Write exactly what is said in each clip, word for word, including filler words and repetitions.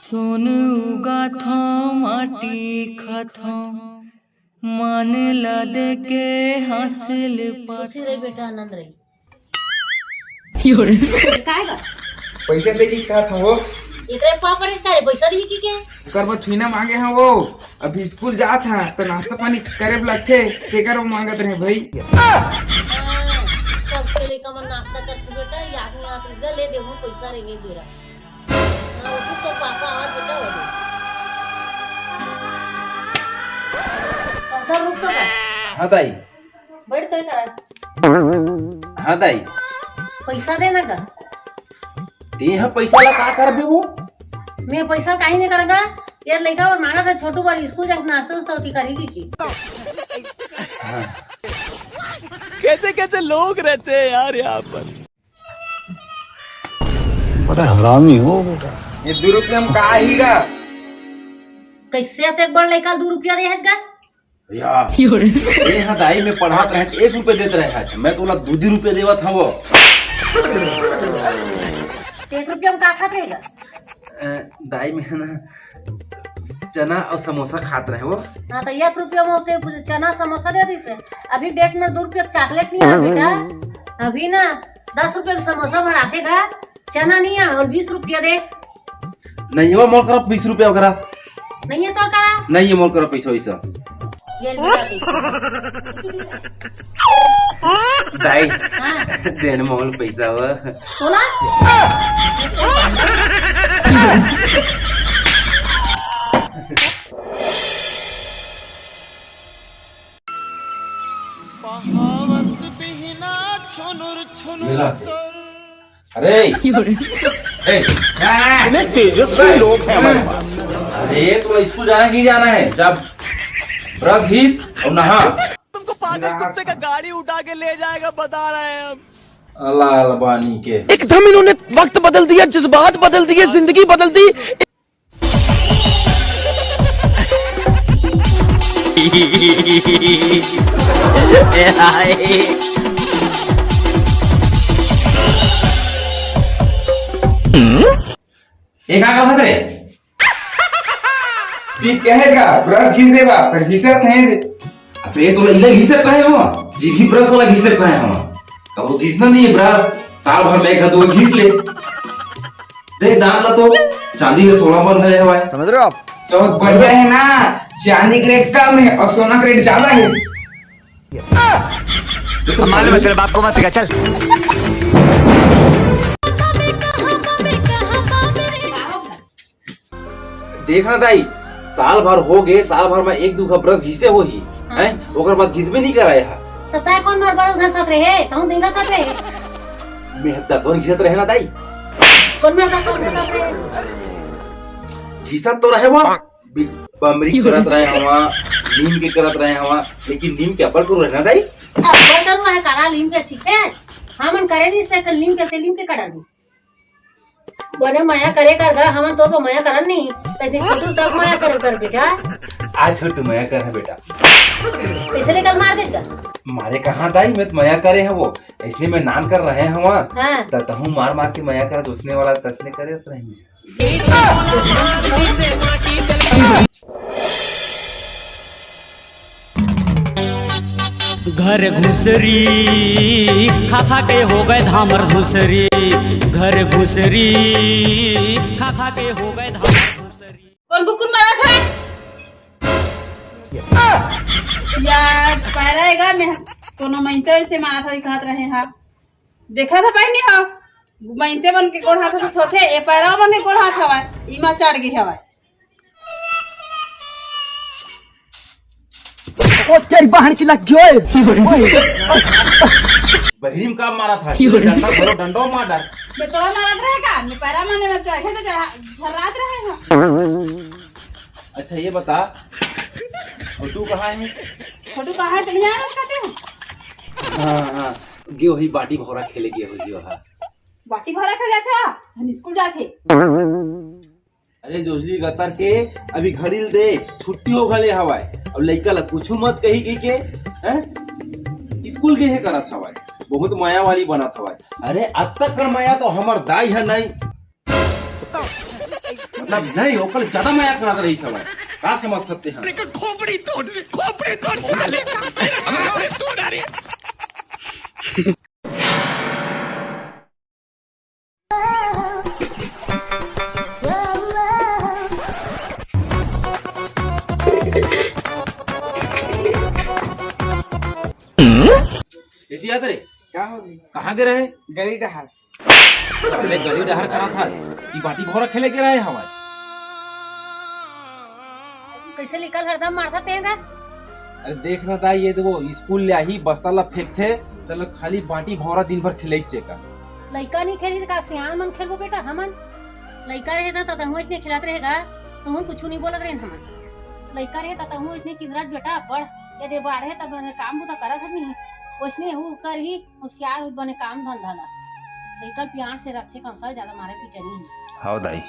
सोन उगाथों, माटी खाथों, मान ला दे के हासिल पाथों। खुशी रही बेटा, आनंद रही। काय गा? पैसा दे की कहत हूँ वो। एकरे पापा रे, का रे, पैसा दी की के? ओकर बर छुईना मांगे हूँ वो। अभी स्कूल जात हा, तो नाश्ता पानी करे बर लगथे, तेकर वो मांगत रहे भाई। हाँ, सबके लइका मन नाश्ता करथे बेटा, याद नहीं आत रहिस गा, ले देहूँ पैसा रेंगे बेरा। हाँ, उठू तो पापा आवा बेटा, हो गया। तो सर रुक तो कर। हाँ दाई। बैठ तो इधर। हाँ दाई। पैसा देना का? ते ह पैसा ला का करबे वो? मैं पैसा काहे नहीं करेगा? यार लइका बर मांगा था, छोटू बर स्कूल जाके नाश्ता उस्ता होती करेगी की? हाँ। कैसे कैसे लोग रहते हैं यार यहाँ पर। बड़ा हरामी हो बेटा। ये दू रुपया में का ही गा? कैसे ते एक बड़ लइका दू रुपया दे है का? या। ये हाँ दाई में पढ़ात रहे, एक रुपया देत रहे है, मैं तोला दू दू रुपया देवत हूँ वो। एक रुपया में का खात रहेगा? अ, दाई में है ना, चना और समोसा खात रहे वो। हाँ, तो एक रुपया में होते चना समोसा दे दी से। अभी डेट में दू रुपया चॉकलेट नहीं आ बेटा। अभी ना दस रुपया में समोसा बनाते गा, चना नहीं आ और बीस रुपया दे। नहीं हो मोर करा बीस रुपया वगैरह। नहीं है तोर करा? नहीं है मोर करा पैसा वैसा। ये ले बेटा, देख। दाई, हाँ। देन मोल पैसा हो। तोला? बहावत बिहना छुनुर छुनुर मिला। तोर। अरे, ए, इतने तेजस्वी लोग हैं हमारे पास। अरे, तो स्कूल जाना कि नहीं जाना है? जब ब्रश घिस और नहा। तुमको पागल कुत्ते का गाड़ी उठा के ले जाएगा, बता रहे हैं हम। अल्लाह अलबानी के। एकदम इन्होंने वक्त बदल दिया, जज्बात बदल दिए, जिंदगी बदल दी। ए, का कहत रे? ती कहे का ब्रश घिसे बा, पर घिसत नहीं रे। अबे, तो इला घिसे पाए हो, जीभी ब्रश वाला घिसे पाए हो। तब वो घिसना नहीं है ब्रश, साल भर में एक हाथ वो घिस ले। देख दांत ला तो, चांदी के सोना बन रहे हवाए। समझ रहे हो आप? तो बढ़िया है ना, चांदी का रेट कम है और सोना का रेट ज्यादा है। मालूम है, तेरे बाप को मत सिखा, चल। देख ना दाई, साल भर हो गए, साल भर में एक दू घा ब्रश घिसे होही, हाँ। हैं? ओकर बाद घिसबे नहीं कराए हा। तो तय कौन मार ब्रश घसत रहे? कहूँ दिन घसत रहे? मैं दतवन घिसत रहे ना दाई। कौन मार दतवन घसत रहे? घिसत तो रहे वो, बि-, बमरी करत रहे हवा, नीम के करत रहे हवा, लेकिन नीम के अब्बड़ करू रहे ना दाई। अब्बड़ करू रहे काला नीम के, ठीक है? हमन करे नहीं से नीम के, से नीम के करा दू। बने मया करे कर गा, हमन तो, तो मया करन नहीं, तैसे छोटू तक मया करे कर बेटा। आ छोटू मया कर है बेटा। इसलिए कल मार देगा। मारे कहाँ दाई, मैं तो मया करे है वो, इसलिए मैं नान कर रहे हैं वहाँ। हाँ। त तहूँ मार मार के मया कर, दोसने वाला तसने करे तो नहीं। घर घुसरी खा खा के हो गए धामर घुसरी, घर घुसरी खा खा के हो गए धामर घुसरी। कौन कुकुर मारा था? यार, पैरा एगा में कोनो मइनसे से मारा था, कहत रहे हा। देखा था पहनी हा, मइनसे मन के कोढ़ा था सोथे, ए पैरा मन के कोढ़ा था, इमा चढ़ गई हवा। ओ तेरी बहन की लग गई। ओए। बहिरी में का मारा था? डंडा धरो, डंडो मार डाल। मैं तोला मारत रहे का? मैं पैरा माने में चढ़े तो चढ़ा, झर्रात रहे ना। अच्छा ये बता, छोटू कहाँ है? छोटू कहाँ है? चलिए आ रहा है। हाँ, हाँ, गे वही बाटी भौरा खेले गे वही वहाँ। बाटी भौरा खेले जाथे, हम स्कूल जाथे। अरे जोजली गतर के, अभी घड़ी ल दे, छुट्टी हो घले हवाय। अब लइका ला कुछु मत कही, कही के, हैं? स्कूल गे हे करत हवाय, बहुत मया वाली बनत हवाय। अरे अतका कन मया तो हमर दाई ह नहीं। मतलब नहीं, ओकर ज्यादा मया करत रहिस हवय। का समझ सकते हैं? खोपड़ी तोड़ रे, खोपड़ी तोड़ साले का। एती आत रे। का हो गई? कहाँ गे रहे? गली डहार। अरे गली डहार कहाँ था? ई बाटी भौरा खेले गे रहे हवय। कइसे निकल हरदम मारता तेंगा? अरे देख ना दाई, ये देखो, स्कूल ले आही, बस्ता ला फेंकथे, त लोग खाली बाटी भौरा दिन भर खेले चेका। लइका नहीं खेली त का सियान मन खेलबो बेटा हमन? लइका रहे ना त तहूँ इसने खिलात रहेगा, तहूँ कुछ नहीं बोलत रहे हमन। लइका रहे त तहूँ इसने किंदराज बेटा पढ़, ये दे बाढ़े तब काम बुता करत हत नहीं, ओइसने हु करही। होशियार हो बने काम धंधा ला। लइका प्यार से रखे, कौन सा ज्यादा मारे पीटे नहीं। हाव दाई।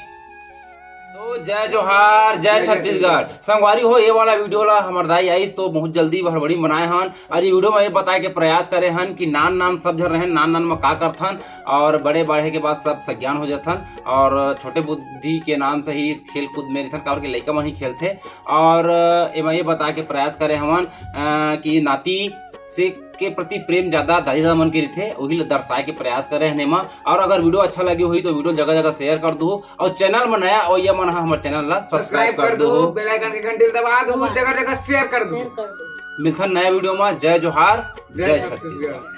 तो जय जोहार, जय छत्तीसगढ़। संगवारी हो, ये वाला वीडियो ला हमर दाई आइस तो बहुत जल्दी हड़बड़ी बनाए हन, और ये वीडियो में ये बताए के प्रयास करे हन कि नान नान सब झन रहन, नान नान में का करथन, और बड़े बढ़े के बाद सब सज्ञान हो जाथन, और छोटे बुद्धि के नाम से ही खेल कूद में रहथन, काबर के लइका मन ही खेलथे। और एमा ये बताए के प्रयास करे हवन अ, कि नाती से के प्रति प्रेम ज्यादा दादी दादा मन के रहिथे, उही ल दर्शाए के प्रयास करे हन एमा। और अगर वीडियो अच्छा लगे होही तो वीडियो जगह जगह शेयर कर दो, और चैनल में नया हो या मन ह हमर चैनल ला सब्सक्राइब कर दो, बेल आइकन के घंटी ल दबा दो, जगह जगह शेयर कर दो। शेयर कर दो। मिलथन नया वीडियो में। जय जोहार, जय जय छत्तीसगढ़। छत्तीसगढ़।